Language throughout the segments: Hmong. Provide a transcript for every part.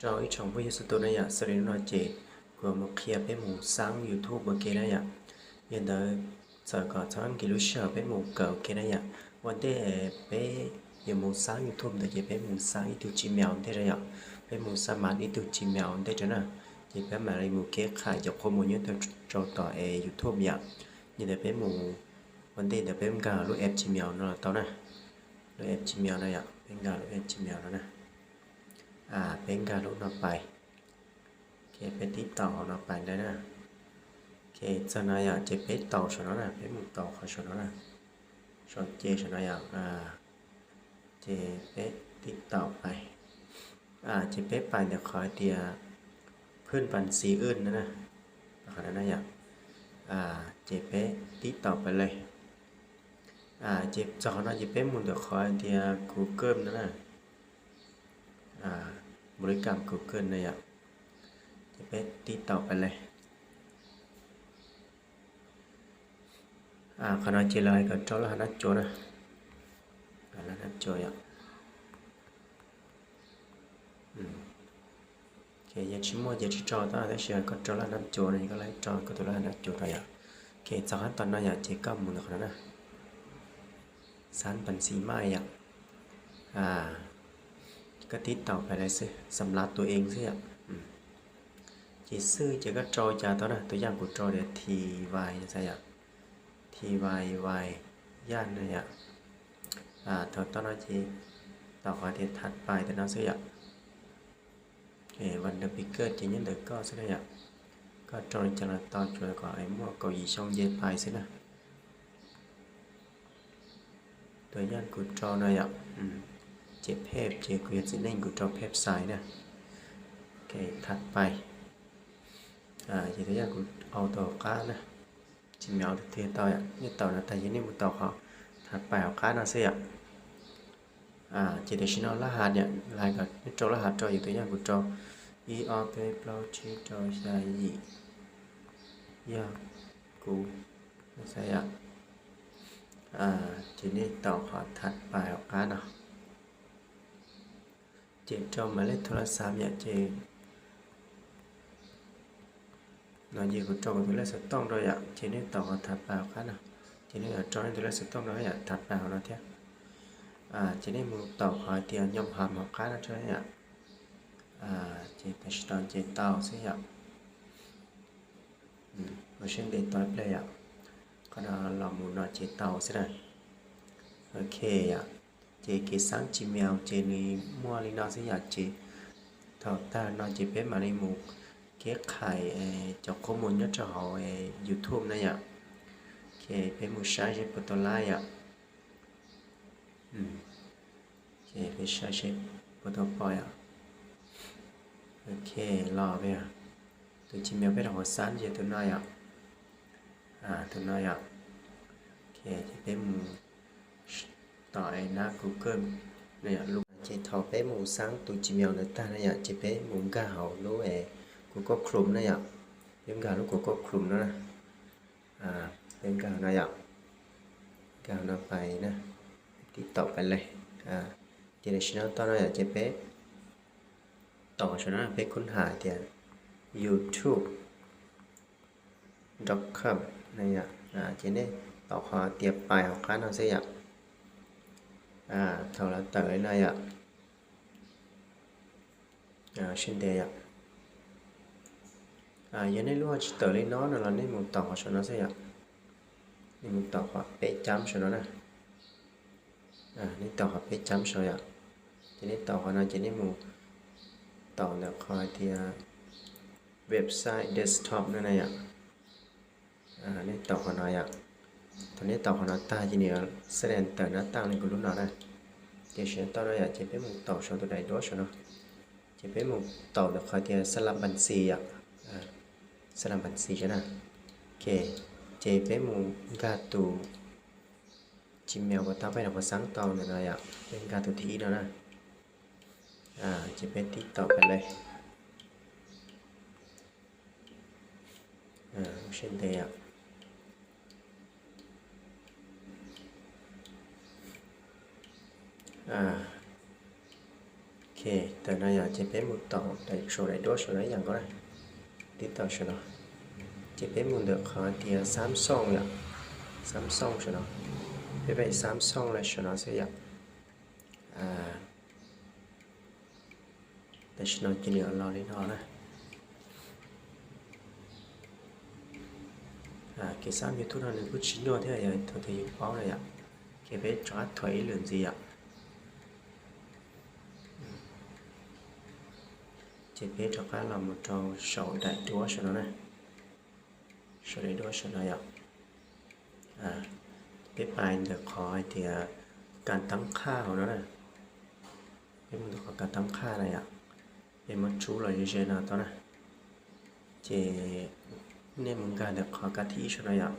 Rau ib tsoom phooj ywg txhua tus na yom, xws li hnub no ces kuv mus qhia peb mus xaab YouTube ua ke na yom. Yog ntawd txawm kom txhob kev lub sij hawm, peb mus kawm ua ke na yom. Ua ntej peb yuav mus xaab YouTube ntawd ces peb mus xaab ib tug Gmail ntej rau yom. Peb mus xaab mav ib tug Gmail ntej rau na, ces peb mam li mus keb qhais cov qhob mus nyob rau tom es YouTube yom. Yog ntawd peb mus, ua ntej ntawd peb nkag lub app Gmail no los tau na. Lub app Gmail no yom, peb nkag lub app Gmail no na. Peb nkag lub no pais. Peb tib taus hauv no pais ntawd na. Txog no yom, ces peb taus saum no na, peb mus taus qhov saum no na. Saum ces saum no yom. Ces peb tib taus pais. Ces peb pais ntawm qhov tias phwj npas xis wj no na. Qhov no na yom. Ces peb tib taus pais le. Ces txog qhov no ces peb mus ntawm qhov tias Google no na. Mus lub kam Google no yom. Ces peb tib taus pais le. Qhov no ces lawv hais kom rau laj hab nab cua na. Laj hab nab cua yom. Yog tsis muaj ces tsis rau tab sis koj rau laj hab nab cua no, koj laj rau koj tus laj hab nab cua rau yom. Txog qhov tom no yom ces koj mus ntawm qhov no na. Xaab npas xis maij yom. Koj tib taus pais le xwb, xam lav tus ees xwb yom. Ces xwb ces koj rau cas tau na, tus yaj kuv rau tias thi vais xwb yom. Thi vais vais yaj na yom. Thaum tau no ces taus qhov tias thas pais ntawm no xwb yom. Vas dawm pis kawj ces nyob ntawm koj xwb na yom. Koj rau li cas los tau, tsuas kom muaj kaum yim xyoo nce pais xwb na. Tus yaj kuv rau no yom, ces pheb ces kuv yog txiv neej kuv rau pheb xais na. Thas pais. Ces tus yaj kuv auto hauv qab na, tsis me auto tiag tau yom, nej taus no tag ces nej mus taus qhov thas pais hauv qab no xwb yom. Ces tam sim no laj has yom, laj kom nej rau laj has rau yus, tus yaj kuv rau ib ob peb plaub tsib rau xya yim, yog kuv xwb yom. Ces nej taus qhov thas pais hauv qab no. Ces rau mam lej thu laj xav yom, ces no ces kuv rau kuv tus lej xov tooj rau yom, ces nej taus qhov thas pais hauv qab no. Ces nej yuav rau nej tus lej xov tooj rau yom, thas pais hauv no thiab. Ces nej mus taus qhov tias nyob hav hauv qab no rau yom. Ces tam sim no ces tau xwb yom. Ua siab ntev tos ib pliag yom. Qhov no los mus no ces tau xwb na. Ok yom. Ces kev xaab Gmail ces nws muaj li no xwb yom. Ces thaum tag no ces peb mam li mus keb qhais cov qhob mus nyob rau hauv YouTube na yom. Ces peb mus saib seb puas tau laib yom. Ces peb saib seb puas tau pom yom. Ok, los peb, tus Gmail peb rau qhov xaab ces tus no yom. Tus no yom. Ok, ces peb mus tom es nab Google no yom. Ces thaum peb mus xaab tus Gmail ntawd tag na yom, ces peb mus nkag hauv lub es Google Chrome na yom. Peb nkag lub Google Chrome no na. Peb nkag no yom. Nkag no pais na. Tib taus pais le. Ces tam sim no tau no yom, ces peb taus saum no peb kuj hais tias youtube dot com na yom. Ces nej taus qhov tias pais hauv qab no xwb yom. Thaum lawv tawm li no yom. Siab ntev yom. Yog nej lub tsis tawm li no no los nej mus taus qhov saum no xwb yom. Nej mus taus qhov peb cab saum no na. Nej taus qhov peb cab saum yom. Ces nej taus qhov no ces nej mus taus ntawm qhov hais tias website desktop no na yom. Nej taus qhov no yom. Thaum nej taus qhov no tag ces nws xab lees tawm nab taaj li kuv lub no na. Ces sim tau no yom, ces peb mus taus saum tus daim duab saum no. Ces peb mus taus ntawm qhov tias xab las npas xis yom. Xab las npas xis saum na. Ok, ces peb mus nkag tus Gmail uas tau peb rau qhov xaab tau ntawm no yom, peb nkag tus thib ib no na. Ces peb tib taus pais le. Siab ntev yom. Ok, ntawm no yom, ces peb mus tom daim, saum daim duab saum no ib yam nkaus na, tib tom saum no. Ces peb mus ntawm qhov tias Samsung yom, Samsung saum no. Peb pem Samsung los saum no xwb yom. Tam sim no cia li los li no na. Kev xab YouTube no nws kuj tsis nyuaj thiab, yog thaum twg yus paub na yom. Ces peb rov qab thuam ib lwm ntxiv yom. Ces peb rov qab los mus rau saum daim duab saum no na. Saum daim duab saum no yom. Peb pais ntawm qhov hais tias kas tab qhaj hauv no na. Peb mus ntawm qhov kas tab qhaj na yom. Peb muab tsub los ze ze no tau na. Ces nej mus nkag ntawm qhov kab thib ib saum no yom.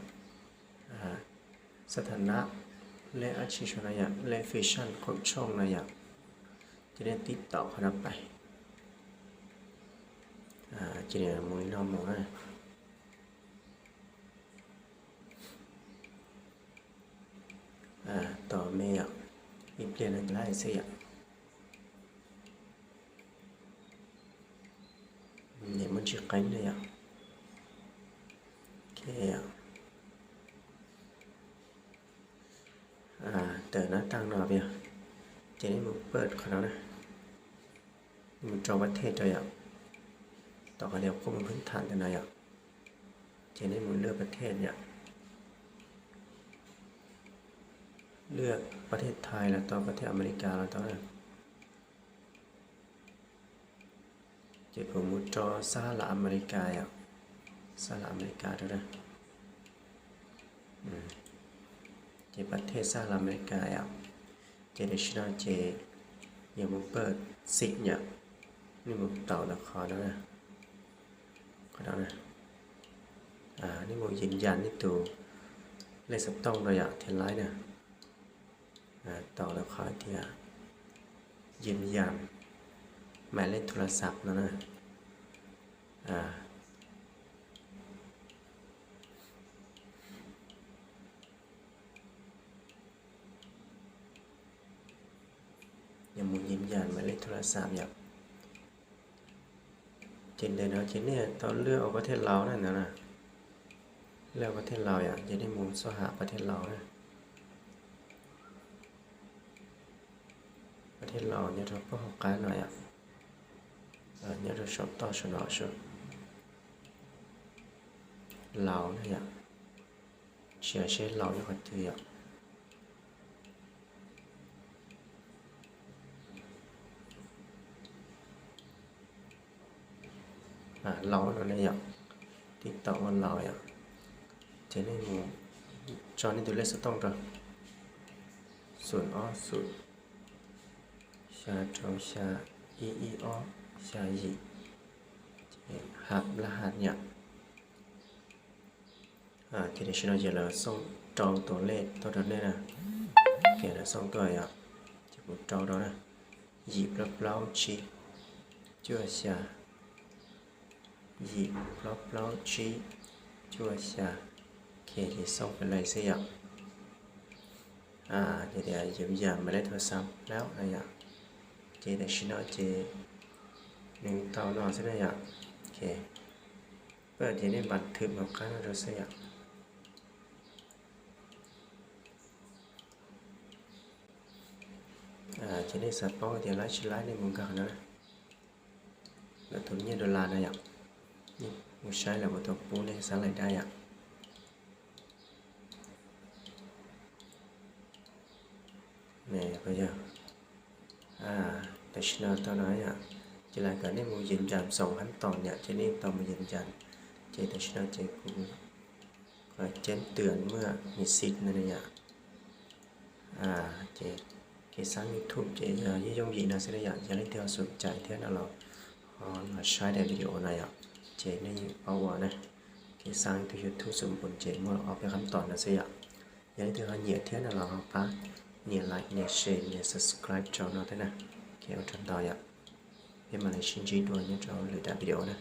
Xab tha nab, lej ab tsi saum no yom, lej fashion qaum tshooj no yom. Ces nej tib tom qhov no pais. Ces mus li no mus na. Tos me yom, ib pliag no laib xwb yom. Niam muab ntsis qeeb na yom. Ok, ntawm nab taaj no yog, ces nej mus pawj qhov no na, mus rau pab thej rau yom, tom qhov tias qub mus phwb tham ntawm no yom, ces nej mus lwaj pab thej yom, lwaj pab thej Thaib los tau, pab thej Amelikas los tau na. Ces kuv mus rau sab lam Amelikas yom, sab lam Amelikas rau na. Ces pab thej sab lam Amelikas yom, ces tam sim no ces yog mus pawj xim yom, nej mus taus ntawm qhov no na, qhov no na, nej mus yws yas nej tus lej xov tooj rau yom thiaj laib na. Taus ntawm qhov tias yws yas mam lej thu la xav no na. Yog mus yws yas mam lej thu la xav yom. Ces ntawm no ces nej tau lwaj ua pab thej Laus na ntawd na. Lwaj ua pab thej Laus yom, ces nej mus xab ham pab thej Laus na. Pab thej Laus nyob rau pab hauv qab no yom, nyob rau saum toj saum no saum Laus na yom. Tsis yog seb Laus nyob qhov twg yom. Laus no ne yom, tib tom ua Laus yom, ces nej mus tso nej tus lej xov tooj rau, xum ob xum, xya rau xya, ib ib ob, xya yim, hab lab hab yom. Ces tam sim no ces lawv xoo rau tus lej tuaj rau nej na. Ces lawv xoo tuaj yom, ces kuv rau rau na, yim plaub plaub tsib cuaj xya, yim plaub plaub tsib cuaj xya. Ces xoo pem lawm xwb yom. Ces tias yws yas mam lej thu la xav plaub no yom. Ces tam sim no ces nws tau no xwb na yom. Pab tias nej npam thwm hauv qab no rau xwb yom. Ces nej xav paub tias laib tsis laib nej mus nkag no na. Lawv tus nyiaj dollar no yom, mus saib lawv ua tau pub nej xav laim dab yom. Yog tam sim no tau no yom, ces lawv kom nej mus yws yas xoom hab tos yom, ces nej tau mus yws yas, ces tam sim no ces kuv qhov ceeb twm muaj nws xim no yom. Ces kev xaab YouTube ces yog yooj yooj yim no xwb na yom. Yog leej twg ho xoom cai thiab no los ho los saib daim video no yom, ces nej yeej paub ua na. Kev xaab tus YouTube xum npun ces muaj ob peb qhab tos no xwb yom. Yog leej twg ho nyiam thiab no los ho pab nias like, nias share, nias subscribe rau no thiab na. Ua tsaug ntau yom. Peb mam li sib ntsib dua nyob rau lwm daim video na.